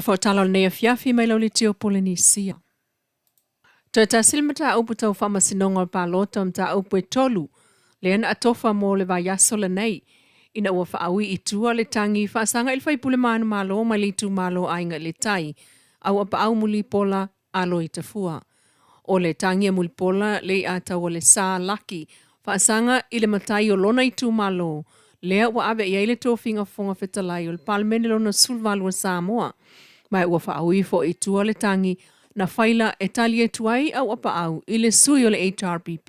Nofoatala o lenei afiafi mai lau litio Polenisia. Toe tasi le mataupu tau faamasinoga o le palota o mataupu e tolu lea na atofa mo le vaiaso lenei ina ua faaui i tua le tagi faasaga i le faipule manumalo mai le itumalo Aiga i le Tai, Auapaau Mulipola Aloitafua. O le tagi a Mulipola le i'a tau o le Sa Laki faasaga i le matai o lona itumalo lea ua ave i ai le tofiga Fofoga Fetalai o le Palemene lona 18 o Samoa. Ma ua faaui foi i tua le tagi na faila e tali atu ai Auapaau i le sui o le HRPP.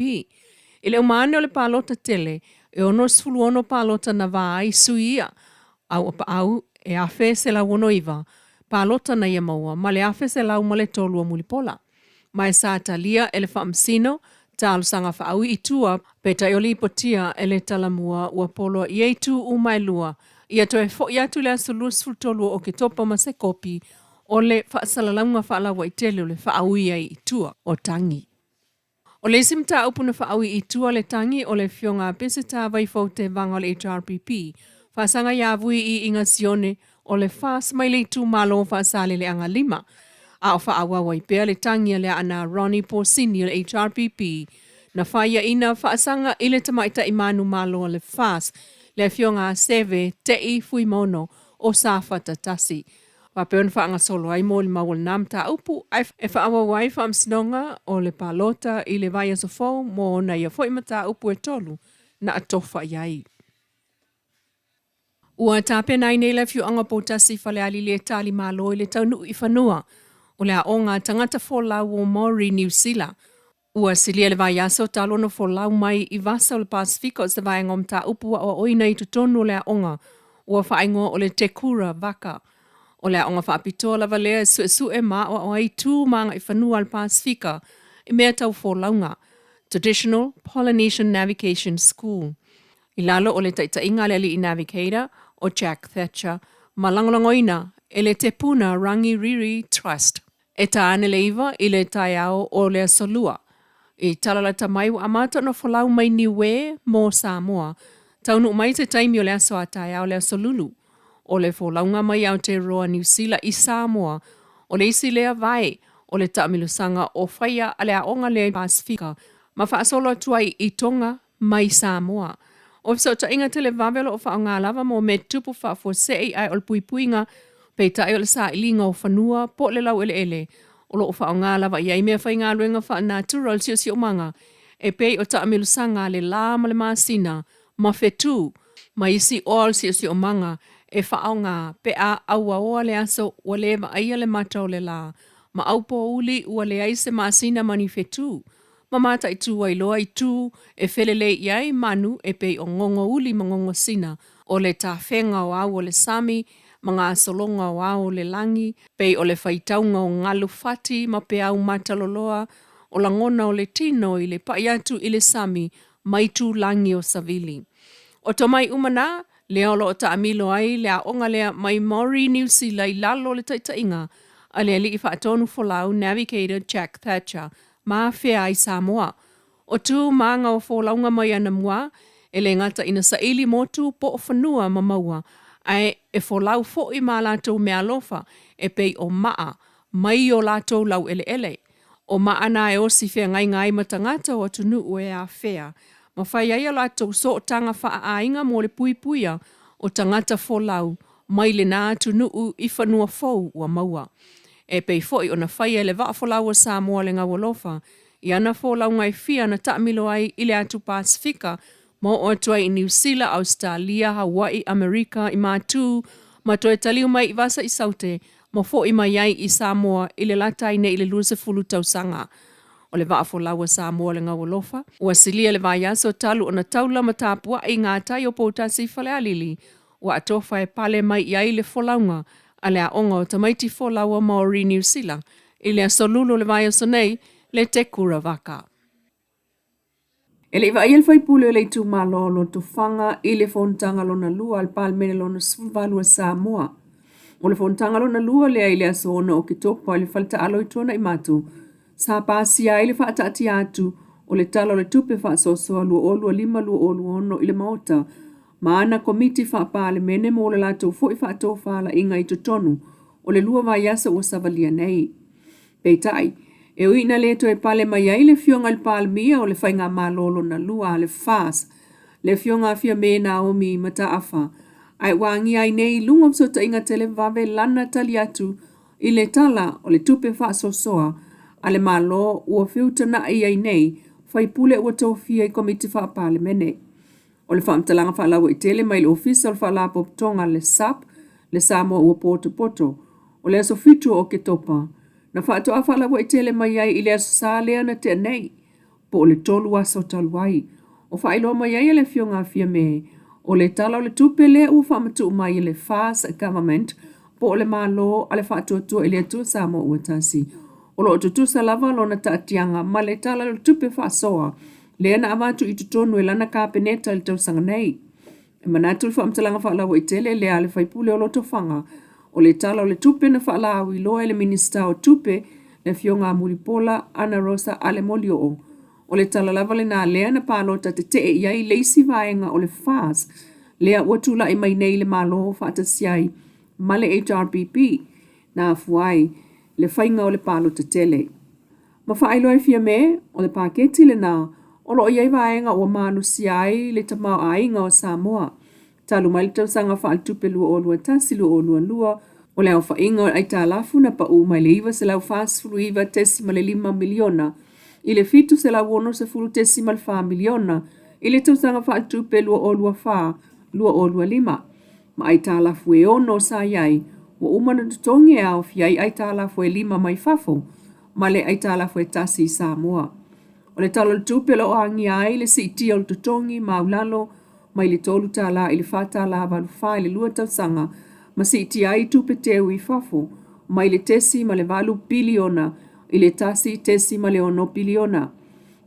I le uma ane o le palota tele, e 66 palota na va ai sui ia, Auapaau e 1,169 palota na ia maua ma le 1,103 o Mulipola. Ma e sa talia e le Faamasino talosaga faaui i tua, peitai o lipotia e le Talamua ua poloaia itu uma e lua ia toe foi atu i le aso 23 o Oketopa ma se kopi o le faasalalauga faalauaitele o le faaui ai i tua o tagi. O le isi mataupu na faaui i tua le tagi o le afioga a Peseta Vaifou Tevaga o le HRPP, faasaga ia Vui i Iga Sione o le FAST mai le itumalo o Faasaleleaga 5, a o faaauau ai pea le tagi a Leaana Ronnie Posini o le HRPP na faiaina faasaga i le tamaitai manumalo o le FAST, le afioga a Seve Tei Fuimaono o Safata 1. Faapea ona faagasolo ai molimau o lena mataupu ae e faaauau ai faamasinoga o le palota i le vaiaso fou mo ona ia foi mataupu e tolu na atofa i ai. Ua tapena ai nei le afioaga o Poutasi i Falealili e tali malo i le taunuu i fanua o le aoga a tagata folau o Maori Niu Sila. Ua silia le vaiaso talu ona folau mai i Vasa o le Pasefika o se vaega o mataupu aoaoina i totonu o le aoga ua faaigoa o le Te Kura Vaka. O le aoga faapitoa lava lea e suesue ma aoao ai tu ma agaifanua a le Pasefika i mea tau folauga, Traditional Polynesian Navigation School. I lalo o le taitaiga a le alii navigator o Jack Thatcher ma lagolagoina e le Te Puna Rangiriri Trust. E ta ane le 9 i le taeao o le aso Lua. I tala lata mai ua amata ona folau mai Niue mo Samoa. Taunuu mai se taimi o le aso a taeao le aso Lulu. O le folauga mai Aotearoa Niu Sila i Samoa o le isi lea vae o le taamilosaga o faia a le aoga lea i Pasefika ma faasolo atu ai i Tonga mai Samoa. O fesootaiga televave o lo o faaaoga lava mo mea tupu faafuasei ae o le puipuiga, peitai o le sailiga o fanua po o le laueleele o lo o faaaoga lava i ai meafaigaluega faalenatura o le siosiomaga e pei o taamilosaga a le la ma le masina ma fetu ma isi oa o le siosiomaga e faaaoga pe a auaoa le aso ua le vaaia le mata o le la ma aupouli ua leai se masina ma ni fetu ma mataitu ai loa i tu e felelei i ai manu e pei o gogouli ma gogosina, o le tafega o au o le sami ma gasologa o ao o le lagi, pei o le faitauga o galu fati ma peau mataloloa, o lagona o le tino i le paʻi atu i le sami mai tūlagi o Savili. O tomai uma na, lea o lo o taamilo ai le aoga lea mai Maori Niu Sila i lalo o le taitaiga a le alii faatonu folau Navigator Jack Thatcher ma afea ai Samoa. O tu ma aga o folauga mai anamua, e le gata ina saili motu po o fanua ma maua, ae e folau foi ma latou meaalofa e pei o maa mai o latou laueleele. O maa na e osi feagaiga ai ma tagata o atunuu e afea ma fai ai a latou sootaga faaaiga mo le puipuia o tagata folau mai lena atunuu i fanua fou ua maua. E pei foi ona faia e le Vaa Folau o Samoa le Gaualofa i ana folauga e fia na taamilo ai i le atu Pasefika ma oo atu ai i Niu Sila, Ausetalia, Hawaii, Amerika, i Matu, ma toe taliu mai i Vasa i Saute ma foi mai ai i Samoa i le lata ai nei i le 20 tausaga. O le Vaa Folau a Samoa le Gaualofa, ua silia le vaiaso talu ona taula ma tapuai i ngā tai o Poutasi i Falealili, ua atofa e pale mai i ai le folauga a le aoga o tamaiti folau o Maori Niu Sila i le aso Lulu o le vaiaso nei, le Te Kura Vaka. E le i vaaia le faipule o le itumalo o Lotofaga i le fonotaga lona lua a le Palemene lona 18 a Samoa. O le fonotaga lona lua lea i le aso 6 o Oketopa i le fale taalo i Tuanaimato, sa pasia ai le faataatia atu o le Tala o le Tupe Faasoasoa 2025/2026 i le Maota ma ana Komiti Faa-Palemene mo le latou foi faatofalaiga i totonu o le 2 vaiaso ua savalia nei. Peitai, e ui ina le toe pale mai ai le Afioga i le Palemia o le Faigamalo Lona Lua a le FAS, le Afioga a Fiame Naomi Mataafa, ae ua agia ai nei i luga o fesootaiga televavave lana tali atu i le Tala o le Tupe Faasoasoa a le Malo ua feutana'i ai nei faipule ua tofia i Komiti Faa-Palemene. O le faamatalaga faalauaitele mai le Ofisa o le Faalapotopotoga a le SAP, le Samoa Ua Potopoto, o le aso 7 o Oketopa, na faatoa faalauaitele mai ai i le Aso Sa lea na tea nei, po o le 3 aso talu ai. O faailoa mai ai e le Afioga a Fiame, o le Tala o le Tupe lea ua faamatuu mai e le FAS Government po o le Malo a le Faatuatua i le Atua Samoa ua Tasi, o lo o tutusa lava lona taatiaga ma le Tala o le Tupe faasoa lea na avatu i totonu e lana Kapeneta i le tausaga nei. E manatu le faamatalaga faalauaitele lea a le faipule o Lotofaga, o le Tala o le Tupe na faalauiloa e le Minisita o Tupe, le Afioga a Mulipola Anarosa Ale Molioo, o le tala lava lena lea na palota tetee i ai le isi vaega o le FAS lea ua tulai mai nei i le Malo faatasi ai ma le HRPP, na afua ai le faiga o le palota tele. Ma faailoa e Fiame, o le paketi lena o lo o i ai vaega ua malosia ai le tamaoaiga o Samoa talu mai le tausaga faaletupe 2021/2022, o le aofaiga o le aitalafu na pau mai le $949.5 miliona i le $760.4 miliona i le tausaga faaletupe 2024/2025, ma aitalafu e 6 sa i ai ua uma ona totogi e aofia ai aitalafu e 5 mai fafo ma le aitalafu e 1 i Samoa. O le Tala o le Tupe o lo o agia ai le siitia o le totogi maualalo mai le $3 i le $4.84 i le 2 tausaga ma siitia ai tupe teu i fafo mai le 0.8 piliona i le 1.6 piliona.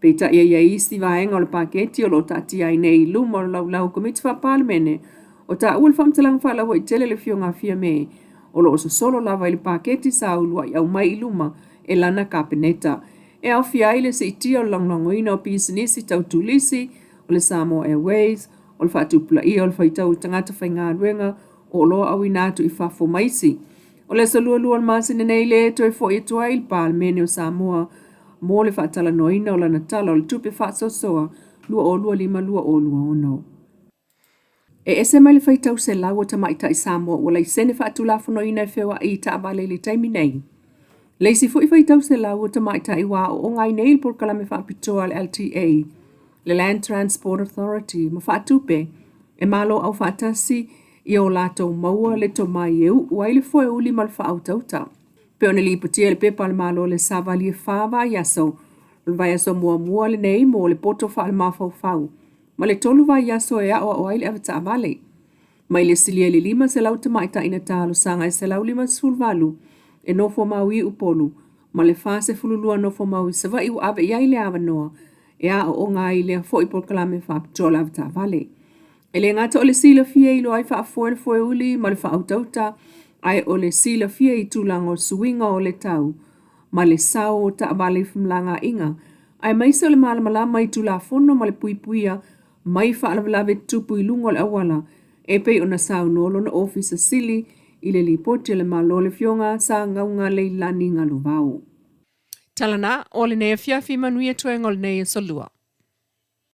Peitai e i ai isi vaega o le paketi o lo o taatia ai nei i luma o le laulau Komiti Faa-Palemene o taua le faamatalaga faalauaitele le Afioga a Fiame o lo o sosolo lava i le paketi sa uluai aumai i luma e lana Kapeneta e aofia ai le siitia o le lagolagoina o pisinisi tau turisi, o le Samoa Airways, o le faatupulaia o le faitau o tagata faigaluega o oloa auina atu i fafo ma isi. O le aso 22 o le masina nei lea e toe foi atu ai i le Palemene o Samoa mo le faatalanoaina o lana Tala o le Tupe Faasoasoa 2025/2026. E ese mai le faitau selau o tamaitai Samoa ua laisene faatulafonoina e feoai i taavale i le taimi nei. Le isi foi faitau selau o tamaitai ua aooga ai nei i le polokalame faapitoa a le LTA, le Land Transport Authority, ma faatupe e Malo Aufaatasi ia o latou maua le tomai e uu ai le foeuli ma le faautauta. Pei ona lipotia i le pepa a le Malo le Savali e 4 vaiaso, o le vaiaso muamua lenei mo le poto faalemafaufau ma le 3 vaiaso e aoao ai le avetaavale. Mai le silia i le 500 tamaitai na talosaga e 158 e nofo mau i Upolu ma le 42 nofo mau i Savaii ua ave i ai le avanoa e aooga ai i lea foi polokalame faapitoa o le avetaavale. E le gata o le silafia e iloa ai faafoe le foeuli ma le faautauta, ae o le silafia i tulaga o suiga o le tau ma le sao o taavale i femalagaaiga, aemaise o le malamalama i Tulafono ma le puipuia mai faalavelave tutupu i luga o le auala e pei ona saunoa lona Ofisa Sili i le Lipoti a le Malo le Afioga Sagauga Leilani Galuvao. Tala na o lenei afiafi manuia toega o lenei aso lua.